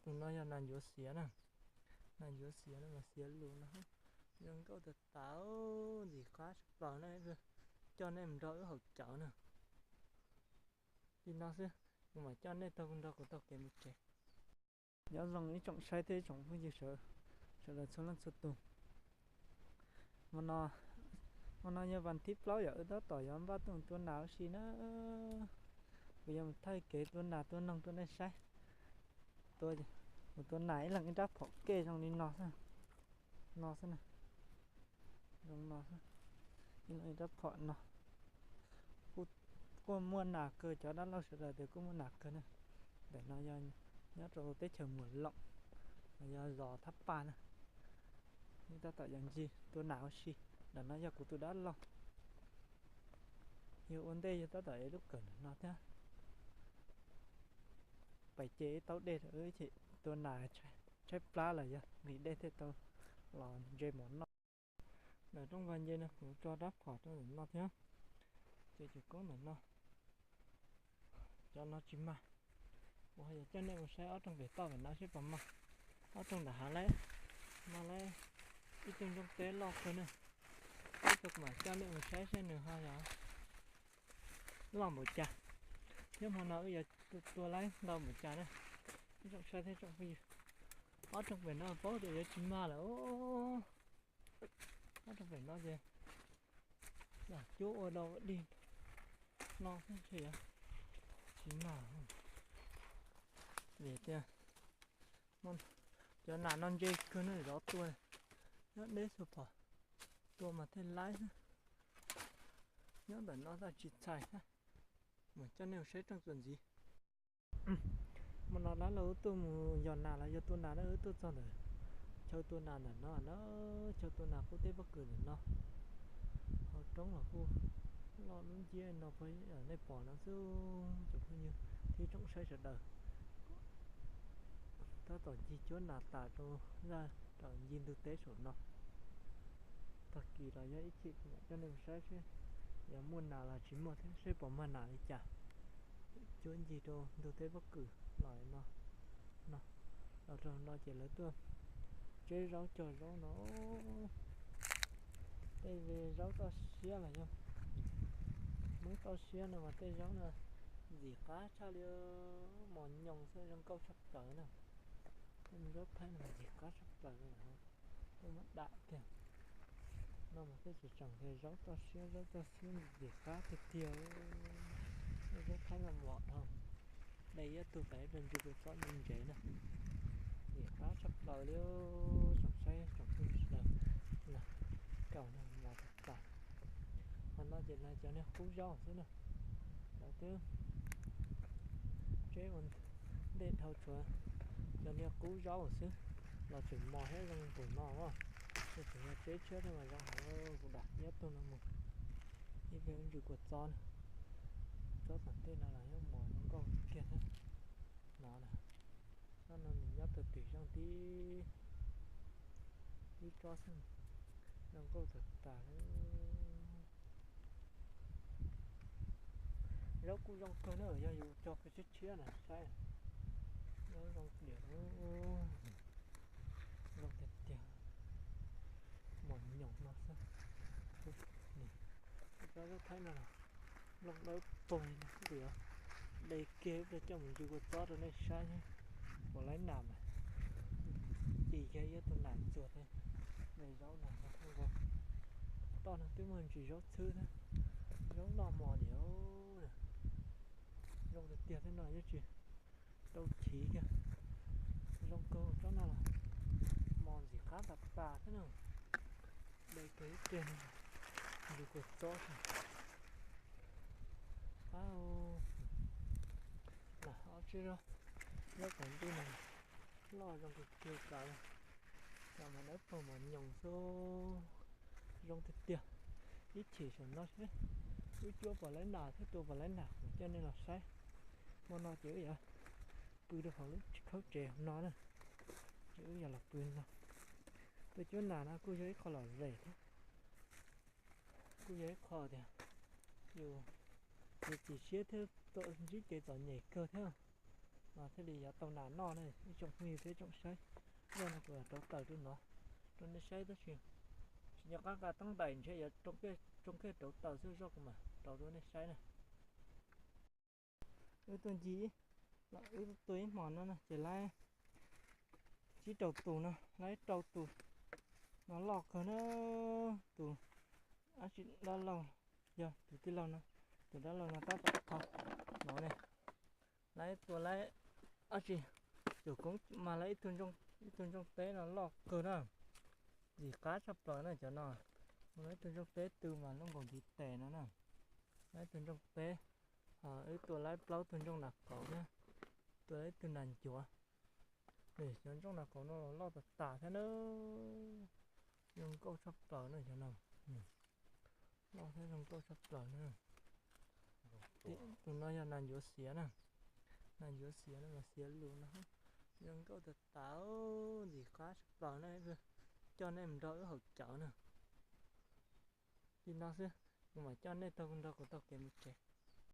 Tus no yog nas ncuav xiav na. Nas ncuav xiav no mas xiav lus no. Zoo nkauj tas tas, ntxim qab tshaj plaws na. Coj nej mus nrog wb haus cawv na. Li no xwb, kuv mam coj nej taug nrog kuv taug kev mus tsev. Nyob zoo ib tsoom saib thiab ib tsoom phooj ywg sawv daws txhua leej txhua tus. Hmo no yog vas thib plaub yom, wb tab tom yuav npaj tuaj mus tua nas ua si na. Kuv yuav mus thaij kev tua nas tua noog rau nej saib. Mus tua nas ib leeg ib rab phom kej zoo li no xwb. No xwb na. Zoo no xwb. Ib leeg ib rab phom no. Kuj muaj nas kawg, cov dab laug sawv daws tias kuj muaj nas kawg na. Ntawm no yog nyob rau teb chaws Muas Loos, yog zos Thab Paj na. Wb tab tom yuav ncig tua nas ua si. Ntawm no yog kuv tus dab laug. Yog ua ntej yog tab tom ev lub kawm ntawm no thiab. Pais ce ib taub dej rau wb ces tua nas tshaib plab lawm, yog nqhis dej thiaj tau los ntse mov noj. Ntawm rooj vag nce no kuv tso rab phom rau ntawm no thiab. Ces cov koob ntawm no, cov no tsis mag. Kuv ho yuav coj nej mus saib ob rooj pem toj ntawm no seb puas mag. Ob rooj ntawm hav lawm, mag lawm, ib tug ntsooj teb loj kawg na. Ib pliag kuv mam coj nej mus saib seb nws ho yog loj npaum cas, thiab hmo no wb yuav tua laib ntau npaum cas na. Ib tsoom saib thiab tsoom phooj ywg, ob rooj pem no paub tias yuav tsis mag lawm. Ob rooj pem no ces dam cuab ua dau dig no xwb ntshe yuav tsis mag. Vim tias cov nas no ntse kawg no zov tua, nyob deb xua phom tua mas thiaj laib xwb. Nyob ntawm no tsis txhais thiab. Mus coj nej mus saib rooj txuas ntxiv. Hmo no dab laug wb tuaj mus yos nas los yog tua nas na, wb tuaj txog ntawm chaw tua nas ntawm no na, chaw tua nas qub teb pob kws ntawm no. Hauv roob los kuj loj lub nciab no, nej pom no xwb cov phooj ywg thiab tsoom saib sawv daws. Tab tom ncig cuab nas tas rau zaj rau ncig ntug teb saum no. Tag kis los yog ib chim kuv mam coj nej mus saib seb yuav muaj nas los tsis muaj thiab seb puas mag nas li cas. Cuab ncig rau ntug teb pob kws los no, no, los rau no ces lawv tuaj tseb zaub cog zaub no. Tej zaub toj siab los yog Hmoob toj siab no mas tej zaub no ntxim qab tshaj li, mos nyoos xwb zoo nkauj tshaj plaws na. Tej zaub Thaib no mas ntxim qab tshaj plaws li, tej muab dam kiag. No mas tej tseem tseem tias zaub toj siab, zaub toj siab ntxim qab tiag tiag. Tej zaub Thaib no mos dhau. Dai ib tug pem rau ntsis kua txob ntse ntsev na. Ntxim qab tshaj plaws li, tsoom saib tsoom phooj ywg sawv daws. Kaum no mos tas tas. Qhov no ces lawv cov niag qub zaub xwb na. Lawv twb tseb ua ntej dhau tshuav cov niag qub zaub xwb los tseem mos thiab zoo npaum no. Tej tseem yog tseb tshiab thiab mas zoo heev. Kuv dam ib tug no mus, ib pliag wb ntsis kua txob na. Tsob tom ntej no los yeej mos zoo nkauj kiag thiab. No na, tsob no nws nyob tau twm zeej tib, tib tsob xwb, zoo nkauj tas tas li. Zaub kuj zoo kawg na, yog yus cog kiag tshiab tshiab na saib, zaub zoo tiag, zoo tiag tiag. Mos nyoos no xwb. Tsob zaub Thaib no nplooj dawb paug li no xwb, kuv yuav de kiag ib pliag coj mus ntsis kua txob rau nej saib, puas laib nas mas. Ci kiag ib tug nas ntxuag thiab. De zaub no, toj no twb muaj ntsis zaub txhwb thiab, zaub loj mos diam. Zoo tiag tiag thiab no, yuav tsis tau chiv kiag. Zoo kawg tsob no los mos ntxim qab tas tas thiab na. De kiag ib pliag ntsis kua txob. Ab, ob tsob zaub, zaub kav ntuj no loj zoo kawg kiag tas li. Cas mas dawb paug mos nyoos xwb, zoo tiag tiag. Ib chim saum no seb wb cuab puas laib nas thiab tua puas laib nas kuv coj nej los saib. Hmo no ces wb yuav pw rau hauv lub khaub tsev no na, ces wb yuav los pw no. Tua cuab nas no kuj yog ib qho lom zem thiab, kuj yog ib qho tias yus, yus chim siab thiab tau ntsib kev txom nyem kawg thiab. thiaj li yuav tau nas noj ne ib tsoom phooj ywg thiab tsoom saib. Zaj no kuv rauv taws rau no rau nej saib tab sis tsis nco qab nqa teeb ntais ntshe yuav tsoo kiag rauv taws xwb, zoj kuv mam rauv rau nej saib na. Wb tuaj ncig, wb tua ib hmos no ces laib tsib rau tus no, laib rau tus no loj kawg na. Tus dab laug, yog tus tij laug no, tus dab laug no tab tom tho no ne. Laib tua laib dab tsi, cuam koob mas laib ib tug ntsooj teb no loj kawg na, ntxim qab tshaj plaws na cov no. Laib ib tug ntsooj teb tw mas lub nkaus ntiv tes no na. Laib ib tug ntsooj teb, wb tua laib plaub tug ntsooj nas qauv thiab, tua laib ib tug nas ncuav. Cov ntsooj nas qauv no los loj tas tas thiab na, zoo nkauj tshaj plaws na cov no. Loj thiab zoo nkauj tshaj plaws na. Tus no yog nas ncuav xiav na, nas ncuav xiav no mas xiav lus no zoo nkauj tas tas, ntxim qab tshaj plaws na. Coj nej mus nrog wb haus cawv na. Li no xwb, kuv mam coj nej taug nrog kuv taug kev mus tsev.